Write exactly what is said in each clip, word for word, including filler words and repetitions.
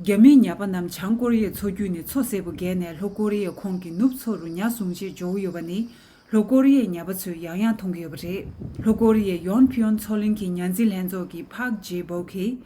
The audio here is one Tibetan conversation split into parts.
རྒྱ་མིའི་ཉ་པ་རྣམས་བྱང་ཀོ་རི་ཡའི་མཚོ་རྒྱུད་ནས་མཚོ་བསྲེས་པོ་བརྒལ་ནས་ལྷོ་ཀོ་རི་ཡའི་ཁོངས་ཀྱི་ནུབ་མཚོ་རུ་ཉ་བཟུང་ཆེད་འབྱོར་གྱི་ཡོད་པ་ནི། ལྷོ་ཀོ་རི་ཡའི་ཉ་པ་ཚོས་ཡང་ཡང་མཐོང་གི་ཡོད་པ་རེད། ལྷོ་ཀོ་རི་ཡའི་ཡོན་ཕི་ཡོན་མཚོ་གླིང་གི་ཉ་འཛིན་ལྷན་ཚོགས་ཀྱི་ཕག་ཇེ་བོ་གིས།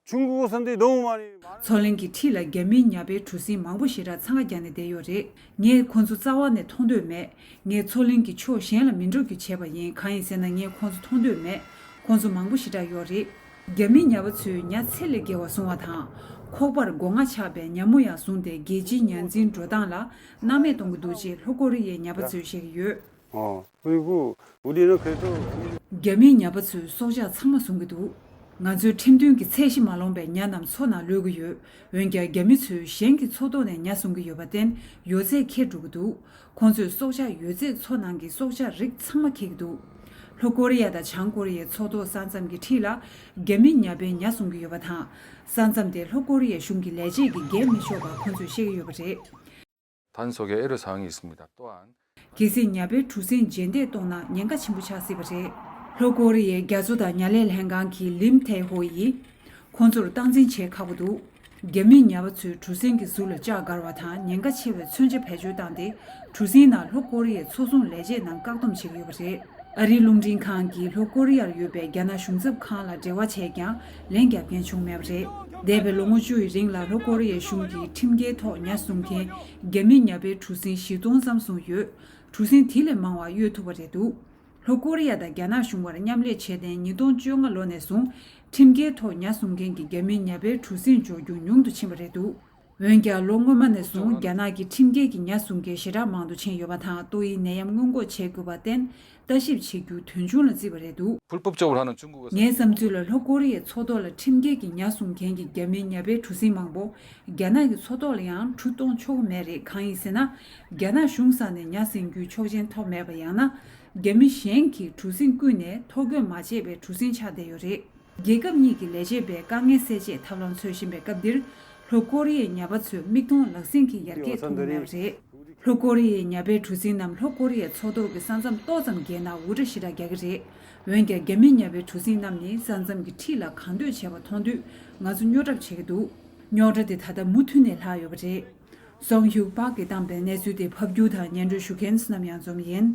中国山地动物园里། མཚོ་གླིང་གི་འཁྲིས་ལ་རྒྱ་མིའི་ཉ་པའི་གྲུ་གཟིངས་མང་པོ་ཞེ་དྲག་འཚང་ཁ་བརྒྱབ་ནས་བསྡད་ཡོད་རེད། ངས་ཁོ་ཚོ་རྩ་བ་ནས་མཐོང་འདོད་མེད། ངས་མཚོ་གླིང་གི་ཕྱོགས་གཞན་ལ་མི་འགྲོ་རྒྱུ་བྱས་པ་ཡིན། གང་ཡིན་ཟེར་ན། ངས་ཁོ་ཚོ་མཐོང་འདོད་མེད། ཁོ་ཚོ་མང་པོ་ཞེ་དྲག་ཡོད་རེད། རྒྱ་མིའི་ཉ་པ་ཚོས་ཉ་ཚད་ལས་བརྒལ་བ་བཟུང་བ་དང་། ཁོག་པར་སྒོ་ང་ཆགས་པའི་ཉ་མོ་ཡང་བཟུང་སྟེ། རྒྱལ་སྤྱིའི་ཉ་འཛིན་འགྲོ་སྟངས་ལ་སྣང་མེད་གཏོང་གི་འདུག་ཅེས་ལྷོ་ཀོ་རི་ཡའི་ཉ་པ་ཚོས་བཤད་ཀྱི་ཡོད། 어, 그리고 우리는 그래도 རྒྱ་མིའི་ཉ་པ་ཚོས་སྲོག་ཆགས་ཚང་མ་བཟུང་གི་འདུག་ང་ཚོས་ཁྲིམས་མཐུན་གྱི་ཚད་གཞི་མ་ལོངས་པའི་ཉ་རྣམས་མཚོ་ནང་གློད་ཀྱི་ཡོད། འོན་ཀྱང་རྒྱ་མི་ཚོས་གཞན་གྱི་མཚོ་ཐོག་ནས་ཉ་བཟུང་གི་ཡོད་པར་བརྟེན། ཡོད་ཚད་འཁྱེར་འགྲོ་གི་འདུག་ཁོང་ཚོས་སྲོག་ཆགས་ཡོད་ཚད་མཚོ་ནང་གི་སྲོག་ཆགས་རིགས་ཚང་མ་འཁྱེར་གྱི་འདུག་ལྷོ་ཀོ་རི་ཡ་དང་བྱང་ཀོ་རི་ཡའི་མཚོ་ཐོག་ས་མཚམས་ཀྱི་འཁྲིས་ལ་རྒྱ་མིའི་ཉ་པས་ཉ་བཟུང་གི་ཡོད་པ་དང་། ས་མཚམས་དེ་ལྷོ་ཀོ་རི་ཡའི་གཞུང་གི་ལས་བྱེད་ཀྱིས་འགེལ་མི་ཆོག་པ་ཁོང་ཚོས་བཤད་ཀྱི་ཡོད་པ་རེད། 단 속에 애로사항이 있습니다. 또한 གལ་སྲིད་ཉ་པའི་གྲུ་གཟིངས་རྗེས་འདེད་གཏོང་ན་ཉེན་ཁ་ཆེན་པོ་ཆགས་སྲིད་པ་རེད། ལྷོ་ཀོ་རི་ཡའི་རྒྱ་མཚོ་དང་ཉ་ལས་ལྷན་ཁང་གི་ལིམ་ཐའེ་ཧོ་ཡིས། ཁོང་ཚོར་སྟངས་འཛིན་བྱེད་ཁག་པོ་འདུག་རྒྱ་མིའི་ཉ་པ་ཚོས་གྲུ་གཟིངས་ཀྱི་ཟུར་ལ་ལྕགས་བསྒར་བ་དང་ཉེན་ཁ་ཆེ་བའི་མཚོན་ཆ་བེད་སྤྱོད་བཏང་སྟེ། གྲུ་གཟིངས་ནང་ལྷོ་ཀོ་རི་ཡའི་མཚོ་སྲུང་ལས་བྱེད་རྣམས་བཀག་སྡོམ་བྱེད་ཀྱི་ཡོད་པ་རེད། ཨ་རིའི་རླུང་འཕྲིན་ཁང་གིས་ལྷོ་ཀོ་རི་ཡར་ཡོད་པའི་རྒྱ་ནག་གཞུང་ཚབ་ཁང་ལ་འབྲེལ་བ་བྱས་ཀྱང་ལན་རྒྱབ་མཁན་བྱུང་མེད་པ་རེད། འདས་པའི་ལོ་ངོ་བཅུའི་རིང་ལ་ལྷོ་ཀོ་རི་ཡའི་གཞུང་གིས་ཁྲིམས་འགལ་ཐོག་ཉ་བཟུང་མཁན་རྒྱ་མིའི་ཉ་པའི་གྲུ་གཟིངས་བཞི་སྟོང་ཙམ་བཟུང་ཡོད། གྲུ་གཟིངས་དེ་ལས་མང་བ་གཡོལ་ཐུབ་པ་རེད་འདུག་ལྷོ་ཀོ་རི་ཡ་དང་རྒྱ་ནག་གཞུང་བར་མཉམ་ལས་བྱས་ཏེ། ཉིས་སྟོང་བཅོ་ལྔ་ལོ་ནས་བཟུང་ཁྲིམས་འགལ་ཐོག་ཉ་བཟུང་མཁན་གྱི་རྒྱ་མིའི་ཉ་པའི་གྲུ་གཟིངས་འབྱོར་རྒྱུ་ཉུང་དུ་ཕྱིན་པ་རེད་འདུག་འོན་ཀྱང་ལོ་སྔོན་མ་ནས་བཟུང་རྒྱ་ནག་གིས་ཁྲིམས་འགལ་གྱི་ཉ་བཟུང་མཁན་ཞེ་དྲག་མང་དུ་ཕྱིན་ཡོད་པ་དང་། ཏོག་དབྱིབས་ནད་ཡམས་སྔོན་འགོག་བྱེད་དགོས་པར་བརྟེན། ལྟ་ཞིབ་བྱེད་རྒྱུ་དོན་ཆུང་ལ་བརྩིས་པ་རེད་འདུག་བུ་ལྤོབ་ཅོག་ར་ནང་ཆུང་གུ། ངའི་བསམ་ཚུལ་ལ་ལྷོ་ཀོ་རི་ཡའི་མཚོ་ཐོག་ལ་ཁྲིམས་འགལ་གྱི་ཉ་བཟུང་མཁན་གྱི་རྒྱ་མིའི་ཉ་པའི་གྲུ་གཟིངས་མང་པོ་རྒྱ་ནག་གི་མཚོ་ཐོག་ལ་ཡང་གྲུ་གཏོང་ཆོག་གི་མེད་རེད། གང་ཡིན་ཟེར་ན། རྒྱ་ནག་གཞུང་ས་ནས་ཉ་ཟིན་རྒྱུའི་ཆོག་མཆན་ཐོབ་མེད་པ། ཡང་ན་རྒྱ་མི་གཞན་གྱིས་གྲུ་གཟིངས་བརྐུས་ནས་ཐོ་འགོད་མ་བྱས་པའི་གྲུ་གཟིངས་ཆགས་བསྡད་ཡོད་རེད། རྒྱལ་ཁབ་གཉིས་ཀྱི་ལས་བྱེད་པས་དཀའ་ངལ་སེལ་ཆེད་ཐབས་ལམ་འཚོལ་བཞིན་པའི་སྐབས་འདིར། ལྷོ་ཀོ་རི་ཡའི་ཉ་པ་ཚོས་མིག་མཐོང་ལག་ཟིན་གྱི་ཡར་རྒྱས་ཐུབ་མེད་པ་རེད། ལྷོ་ཀོ་རི་ཡའི་ཉ་པའི་གྲུ་གཟིངས་རྣམས་ལྷོ་ཀོ་རི་ཡའི་མཚོ་ཐོག་གི་ས་མཚམས་ཏོག་ཙམ་བརྒལ་ན་འུར་སྒྲ་ཞེ་དྲག་རྒྱག་གི་རེད། འོན་ཀྱང་རྒྱ་མིའི་ཉ་པའི་གྲུ་གཟིངས་རྣམས་ནི་ས་མཚམས་ཀྱི་འཁྲིས་ལ་གང་འདོད་བྱེད་པ་མཐོང་དུས་ང་ཚོ་རྙོག་དྲ་བྱེད་ཀྱི་འདུག་རྙོག་དྲ་དེ་ད་ལྟ་མུ་མཐུད་ནས་ལྷག་ཡོད་པ་རེད། སོང་ཧྱུག་པག་གིས་བཏང་པའི་གནས་ཚུལ་དེ་ཕབ་སྒྱུར་དང་སྙན་སྒྲོན་ཞུ་མཁན་བསོད་ནམས་གཡང་འཛོམས་ཡིན།